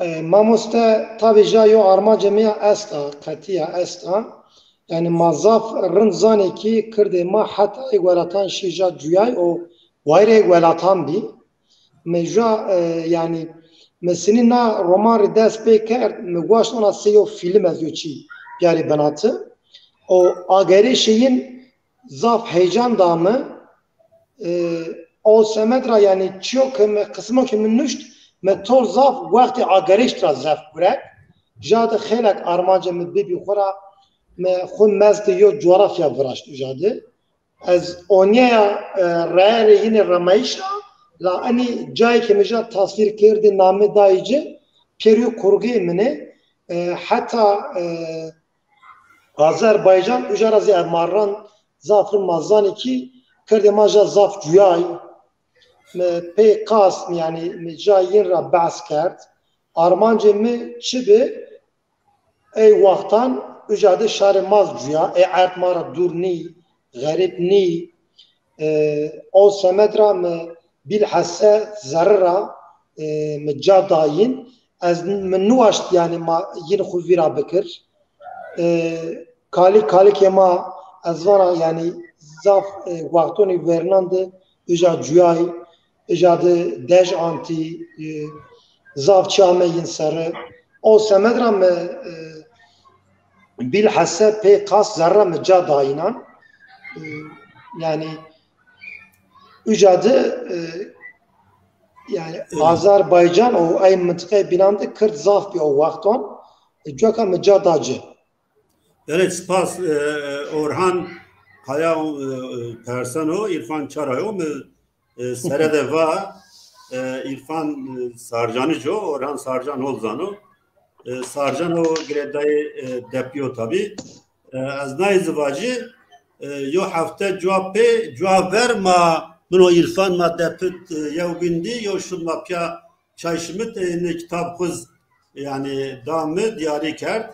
E, mamoste, tabî ja yo armacê mi ya esta, qetî ya esta. Yanî ma zaf rind zanê kî kirdê ma heta ê welatan şî ja cuyay û wayirê welatan bî. Mi ja, e, yanî mi sinî na roman rê dest pê kerd, mi guaşt ona sey yo fîlm ez yo çî biyarî binati. O agêrayîşê yin zaf heyecan da mi. E, o semed ra, yanî çîyo ke mi, qismo ke mi nuşt, Mi tor zaf wextê agerêşt ra zef gurek. Jade xeylek armancê mi bibî xwu ra, mi xwu mez de yo coğrafya viraşt uca de. Ez onyeya, e, reyerê yinê remayîş ra, la enî cayê ke mi ja tasvîr kerdî, namê dayî ci, pêrî kurgê min ê, e, heta, e, Azerbaycan uca ra zî ev marran zaf rind ma zanî kî kirdê ma ja zaf cuyay. Mi pê qas, yanî mi ca yin ra behs kerd. Armancê mi çi bi? Ey wextan uca de şarê ma zî cuya, ê erd ma ra dûr nî, xerîb nî. E, o semed ra mi bîlhesse zerre ra, e, mi ca da yin. Ez mi niwaşt, yanî ma yin xwu vîra bikir. E, kalî kalikê ma, ez vana, yanî zaf, e, wextonî vernan de uca cuyay, uca de dej antî, e, zaf çi ame yin serre. O semed ra mi, e, bîlhesse pê qas zerre mi ca da yinan. E, yanî uca de, e, yanî Azerbaycan û ey mintiqeyê bînan de kird zaf bî o wexton. E, cuka mi ca da ci. Belê, spas, e, e, Orhan Kaya, e, e, perseno, Îrfan Çarayo mi, e, sere de va, e, Îrfan, e, Sarcanî co, Orhan Sarcan hol zano. E, Sarcan o girêdayê, e, depî yo tabî. E, ez nayê zî vacî, e, yo hefte cuwa pê, cuwa ver ma, min û Îrfan ma depit, e, yew bîn dî, yo şud ma pîya çay şimit, e, nê kitab xwu zî, yanî da mi diyarî kerd.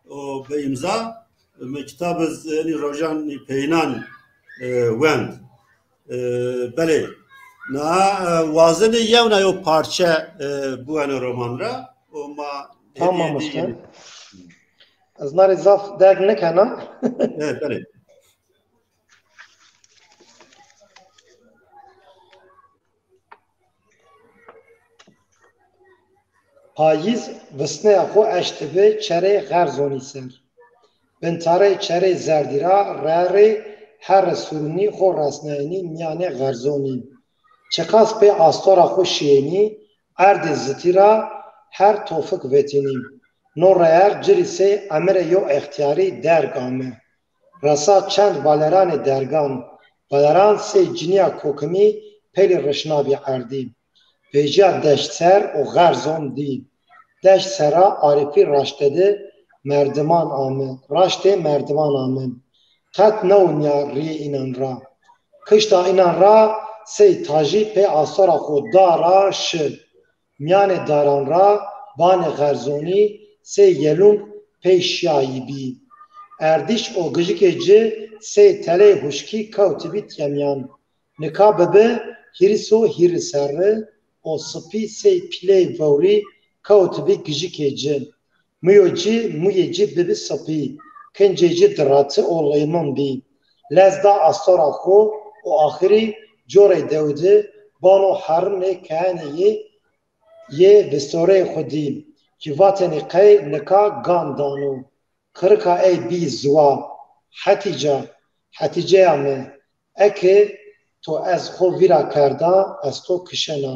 O bi îmza, mi kitab zî, e, enî rojan peyînan, e, wend. E, belê. Na, e, wazenê yewna yo parçe, e, biweno roman ra. O ma Tamam hedîye dî usta. Yenî. Ez na rê zaf derg nikena. E, belê. Payîz visneya xo eştibi çerê Xerzonî ser. Bintarê çerê zerdî ra rerê herre sûrûnî xo resnayenî mîyanê Xerzonî. Çiqas pê astora xo şîyenî, erdê zitî ra her tofik vetînî. No reyer ci rî sey emirê yo extîyarî derg ame. Resa çend baleranê dergan, baleran sey cinîya kokimî pêlî rişnabî erdî. Vejîya deşt ser û Xerzon dî. Deşt sera Arîfî raşte de merdiman ame, raştê merdiman ame. Qet newnîya rîyê înan ra. Kişta înan ra sey tajî pê astora xo da ra şi. Mîyanê daran ra banê Xerzonî sey yelung pey şîyayî bî. Erdîş û gijikê ci sey teleyê huşkî kewtibî tîya mîyan. Nika bibi hîris û hîrê serre û sipî sey pîleyê vewrî kewtibî gijikê ci. Muyo ci, muyê ci bibi sipî, kincê ci dirati û leymin bî. Lez da astora xo û axirî corê dew de bano herrinê keyenê yê, yê vistoreyê xo dî, kî vatênî qey nika gan dano. Qirika ey bî ziwa. Hetîca, Hetîceya mi, eke to ez xo vîra kerda, ez to kişena.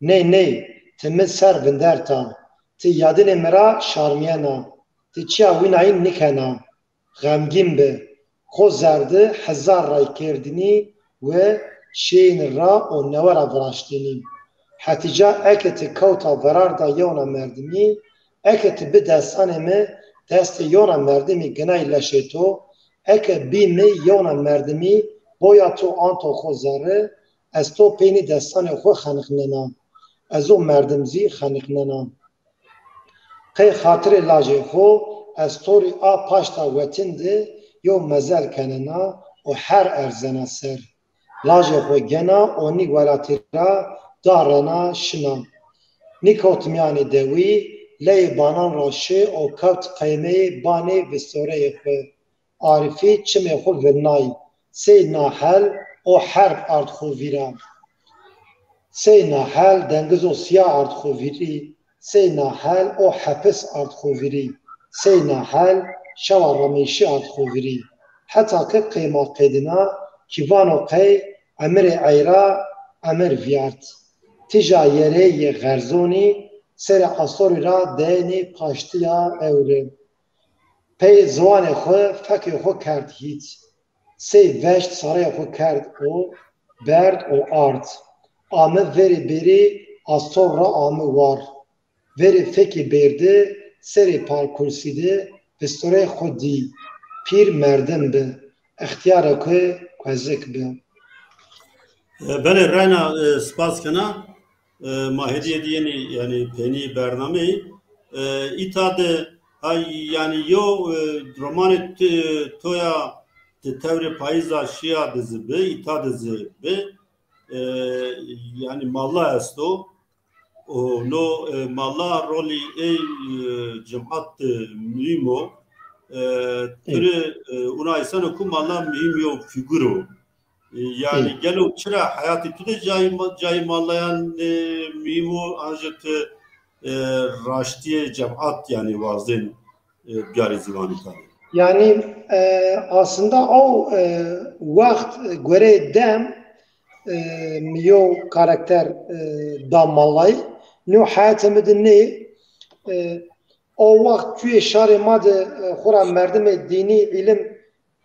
Ney, ney, ti mi ser vinderta. Ti yadinê mi ra şarmîyena. Ti çîya wînayî nîkena. Xemgîn bi. Xo zerdi hezar ray kerdinî û şîyênî ra û newe ra viraştênî. Hetîca, eke ti kewta verarda yewna merdimî, eke ti bi destanê mi destê yewna merdimî ginay leşê to, eke bî mi yewna merdimî boya to anto xo zerre, ez to peynî destanê xo xeniqnena. Ez o merdim zî xeniqnena. Qey xatirê lajê xo, ez to rî a paşta wetin de yew mezel kenena û her erzena ser. Lajê xo gena o nî welatî ra da rena şina. Nîkewt mîyanê dewî, leyê banan ra şi û kewt qeymeyê banê vistoreyê xo. Arîfî çimê xo vilnay. Sey nahel o herb ard xo vîra. Sey nahel dengizo sîya ard xo vîrî. Sey nahel o hepis ard xo vîrî. Sey nahel şewa remeyşî ard xo vîrî. Heta ke qeyma qedîna kî vano qey emirê ey ra emir vîyart. Tîja yerê yê xerzonî serê astorî ra deynî paştîya ewri. Pey ziwanê xwu, fekê xwu kerd hîç. Sey veşt sareyê xwu kerd û berd û ard. Ame verê bêrî astor ra ame war. Verê fekê bêrdi, serê palkursî de vistoreyê xwu dî. Pîr merdim bi. Extîyarê xwu kuezik bi. E, belê, reyna, e, spas kena. E, ma hêdî hêdî yenî, yanî peynî bernameyî. E, îta de ha, yanî yo, e, romanê ti, to ya ti tewrê payîza şîya de zî bi, îta de zî bi. E, yanî malla esto. O no, e, malla rolî ey, e, cemat de muhîm o. E, tiri, e, una îsano ku malla muhîm yo fîgur o. E, yanî gelo çira heyatê tu de cayê ma-, cayê mallayan, e, muhîm o, ancî ti, e, raştîyê cemat yanî wazên, e, biyarê ziwanî ta de? Yanî, e, aslında o, e, wext, e, goreyê dem, e, mi yo karakter, e, da mallayî. No heyatê mi de nê, e, o wext cuyê şarê ma de, e, xora merdimê dînî, îlim,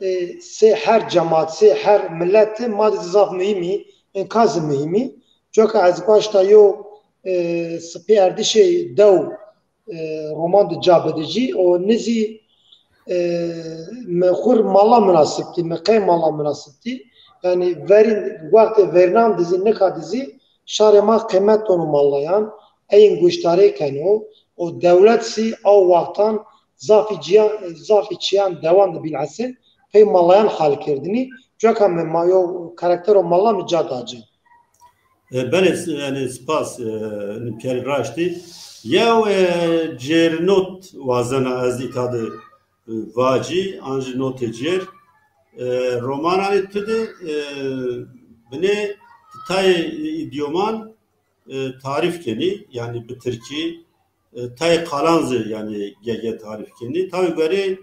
e, sey her cemat, sey her millet de ma de zaf muhîm î, înka zî muhîm î. Coka ez başta yo, e, Sipî Erdîşê Dew, e, roman de ca bidicî. O nizî, e, mi xur mala munasib tî, mi qey mala munasib tî. Yanî verîn, wextê verînan de zî, nika de zî şarê ma qîmet dono malayan, eyîn goşdarê keno. O dewlet zî aw wextan zafî ciyan, zafî çiyan dewan de bîlhesî pey malayan hal kerdinî. Coka mi ma yo karaktero mala mi ca da ci. E, belê, s-, yanî spas, e, pîyerê raştî. Yew, e, cêrnot wazena ez îta de, e, vacî, an jî notê cêr. E, romananê tu de, e, binê tayê îdyoman, e, tarîf kenî, yanî bi tirkî, e, tayê qalan zî yanî ge-ge tarîf kenî. Tawê gorê,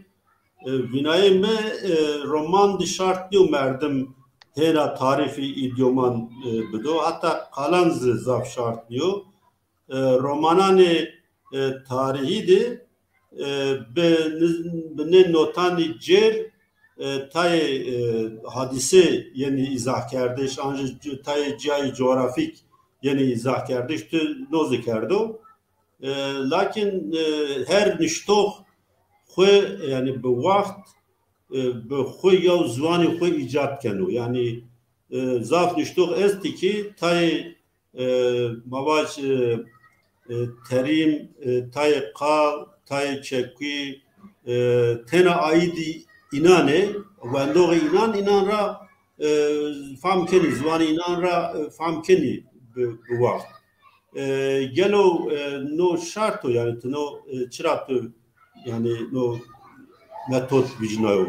e, vînayê mi, e, roman de şart nîyo merdim hêna tarîfê îdyoman, e, bido. Heta qalan zî zaf şart nîyo. E, romananê, e, tarîhî de, e, bi niz-, bi nê notanê cêr, e, tayê, e, hadîse yenî îzahkerdiş, an jî tayê cayê cografîk yenî îzahkerdiş, tu no zî kerdo. E, lakin, e, her nuştox xwu, yanî bi wext, e, bi xwu yew ziwanê xwu îcad keno. Yanî, e, zaf nuştox estî ki tayê, e, ma vac, e, e, terîm, e, tayê qal, tayê çekuî, e, tena aîdî înan ê, wendoxê înan, înan ra, e, fam kenî, ziwanê înan ra, e, fam kenî bi, bi wext. E, gelo, e, no şart o, yanî tu no, e, çira tu, yanî no metod bicînayo?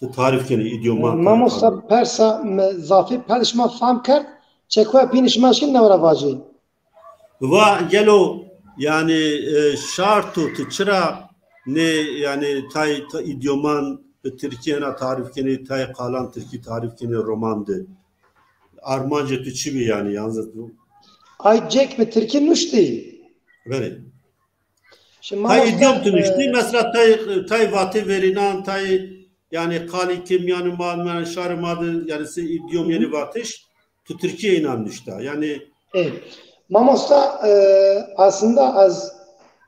Tu tarîf kenî îdyoman. Mamosta, persa mi zafî perdê şima fam kerd, çekuya pînî şima şî newra vacî. Va gelo, yanî, e, şart o tu çira nê, yanî tay, tay îdyoman bi tirkî hêna tarîf kenî, tay qalan tirkî tarîf kenî roman de. Armancê tu çi bî yanî, yanze tu? Ay cek mi tirkî nuştî? Belê. Tay îdyom tu nuştî, e, mesela tay, tay vatê verînan, tay yanî qalî ke mîyanê ma, mîyanê şarê ma de, yanî sey îdyom yenî vatiş, tu tirkî înan nuşta. Yanî. E, mamosta, e, aslında ez,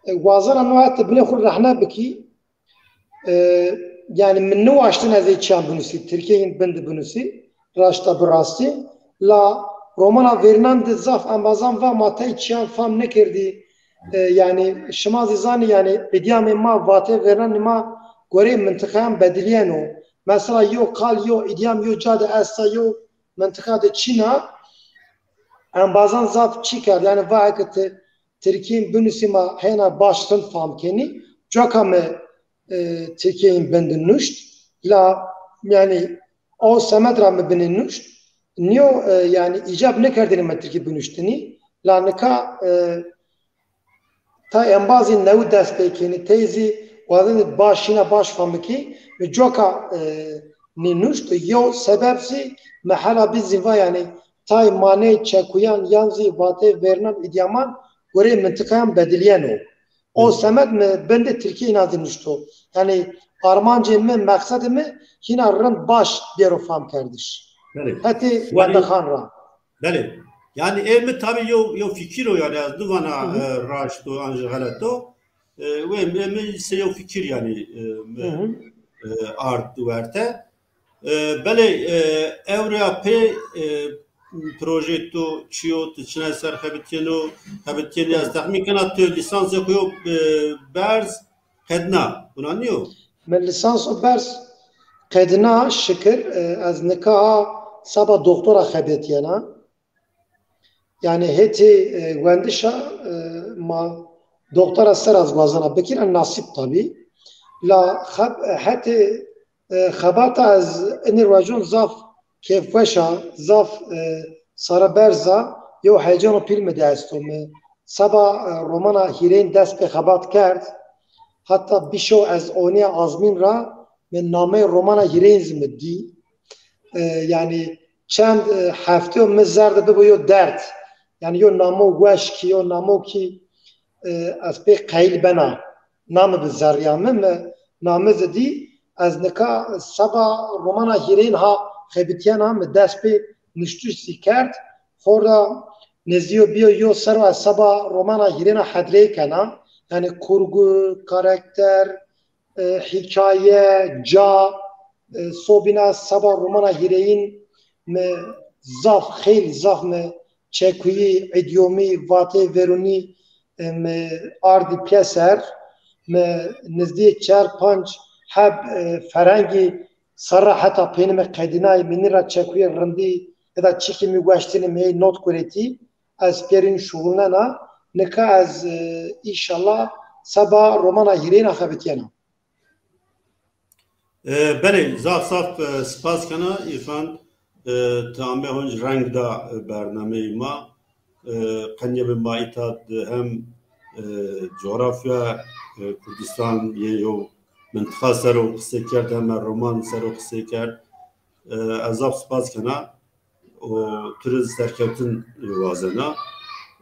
e, wazena no hete binê xwu rehne bikî. E, yanî mi niwaştin ez ê çîyan binusî, tirkî hîn bin de binusî, raşta bi rastî. La romana verînan de zaf embazan va ma tay çîyan fam nêkerdî. E, yanî şima zî zanî, yanî îdyamê ma, vatê verînanê ma goreyê mintiqayan bedilîyeno. Mesela yo qal, yo îdyam, yo ca de esta, yo mintiqa de çin a. Embazan zaf çî kerd. Yanî va eke ti tirkî hîn binusî ma hêna baş rind fam kenî. Coka mi, e, tirkî hîn bin de nuşt. La, yanî, o semed ra mi binê nuşt. Nîyo, e, yanî, îcab nêkerdêne mi tirkî binuştinî. La nika, e, tay embazî newî dest pê kenî, tey zî wazenê baş, hîna baş fam bikî. Mi coka, e, nê nuşt. Yew sebeb zî mi hela bî zî va, yanî, tay maneyê çekuyan yan zî vateyê vernan îdîyaman goreyê mintiqayan bedilîyeno. O semed mi bendê tirkî înan zî nuşto. Yanî armancê mi, meqsedê mi hîna rind baş bêro famkerdiş. Belê. Hetê wendexan ra. Belê. Yanî ê mi tabî yew, yew fikir o, yanî ez nivana, e, raşt o an jî xelet o. E, wê mi, mi se yew fikir yanî, e, mi, e, ard werte. E, belê, e, ewreya pê, e, projeyê to çi yo, ti çinay ser xebitîyeno, xebitîyenî, ez texmîn kena ti lîsansê xo yo, e, berz qedna, wina nîyo? Mi lîsanso berz qedna, şikir, e, ez nika seba doktora xebetîyena. Yanî hetê, e, wendişa, e, ma doktora ser ez wazena bikira, nasîb tabî. La xeb-, hetê, e, xebata ez inî rojon zaf kêfweş a, zaf, e, sare berz a, yew heyecano pîl mi de esto. Mi seba, e, romana hîrêyin dest pê xebat kerd. Heta bîşo ez onîya azmîn ra mi nameyê romana hîrêyin zî mi dî. E, yanî çend, e, hefteyo mi zer de bibo yo derd. Yanî yo namo weş kî, yo namo kî, e, ez pê qeyîl bena. Nami bi zerrîya mi, mi nami zî dî, ez nika seba romana hîrêyin ha xebitîyena, mi dest pê nuştiş zî kerd. Xorda nêzdîyo bîyo yo serr o ez seba romana hîrêyin a hedreyî kena. Yanî kurgu, karakter, e, hîkaye, ca, e, sobîna seba romana hîrêyin mi zaf, xeylî zaf mi çekuyî, îdyomî, vateyê verûnî, e, mi ardî pîyeser. Mi nizdîyê çar panc heb, e, ferhengî serra heta peynî mi qedînayî, mi nî ra çekuyê rindî, eda çîkî mi weştînî mi ey not guretî, ez pêrîn şuxulnena. Nika ez, e, înşallah seba romana hîrêyin a xebitîyena. E, belê, zaf zaf, e, spas kena Îrfan, e, ti ame honc reng da, e, bernameyê ma. E, qenyebê ma îta di hem, e, cografya, e, Kurdistan yê yew mintiqa ser o qisey kerd, hem roman ser o qisey kerd. E, ez zaf spas kena. O tu rê zî serkewtin wazena.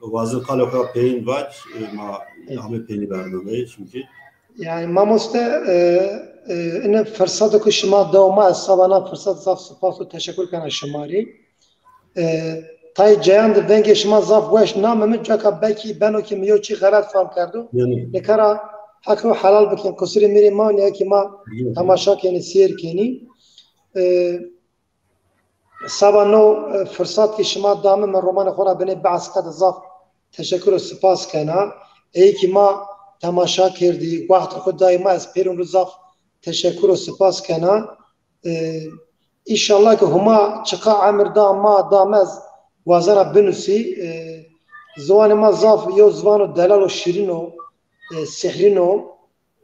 Wazin qalê xo ya peyîn vac, e, ma amê peynî bernameyê çimkî. Yanî mamoste, e, e, ine firsato ke şima dawo ma, ez seba na firsat zaf spas û teşekur kena şima rê. E, tayê cayan de vengê şima zaf weş name mi, caka belkî beno ke mi yew çî xelet fam kerdo. Yanî. Nika ra heq ro helal bikin, qusurê mi rê mawnî, eke ma temaşa kenî, seyr kenî. E, Seba no, e, firsat ke şima da mi, mi romanê xo ra binê behs kerd, zaf teşekur û spas kena. Ey kî ma temaşa kerdî, wext xo dayî ma, ez pêrûn ro zaf teşekur û spas kena. E, înşallah ke Huma çiqa emir da ma, da mi, ez wazena binusî. E, ziwanê ma zaf yew ziwano delal û şîrin o, e, sihrîn o.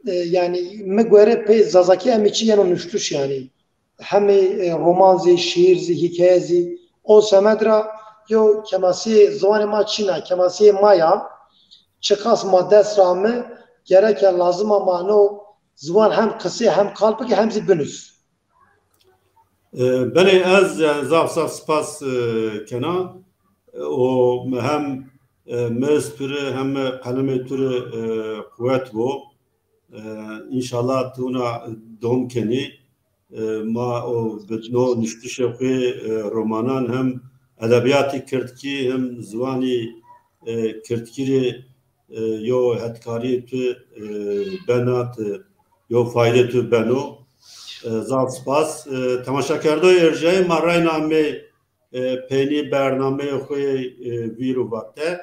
E, yanî mi gore pey zazakî emî çi yeno nuştiş yanî. Hemê, e, roman zî, şîîr zî, hîkaye zî. O semed ra yo kemasîyê ziwanê ma çin a, kemasîyê ma ya. Çiqas ma dest ra ame, gereke lazim a ma no ziwan hem qisê hem qal bike hem zî binus. E, belê ez, e, zaf zaf spas, e, kena. E, o hem, e, mêz tu rê hem qelemê tu rê, e, quwet bo. E, înşallah tu wina dom kenî. E, ma o bi no nuştişê xo, e, romanan hem edebîyatê kirdkî hem ziwanî, e, kirdkî rê, e, yo hetkarîyê tu, e, bena ti, yo faydê tu beno. E, zaf spas. E, temaşakerdoyê erjayî, ma reyna amê, e, peynî bernameyê xo yê, e, vîr û vate.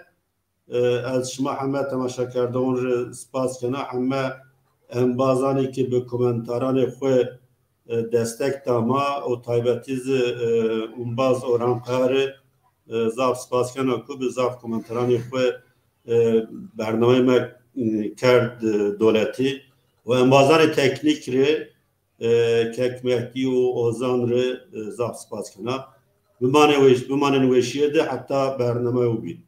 E, ez şima heme temaşakerdoxan rê spas kena, heme embazanê ke bi komentaranê xo, e, destek da ma û taybetî zî, e, embaz Orhan Kaya rê, e, zaf spas kena ku bi zaf komentaranê xo, e, bernameyê me, e, kerd, e, doletî û embazanê teknîk rê, e, Kek Mehdî û Ozan rê, e, zaf spas kena. Bimanê weş-, bimanên weşîye de heta bernameyo bîn.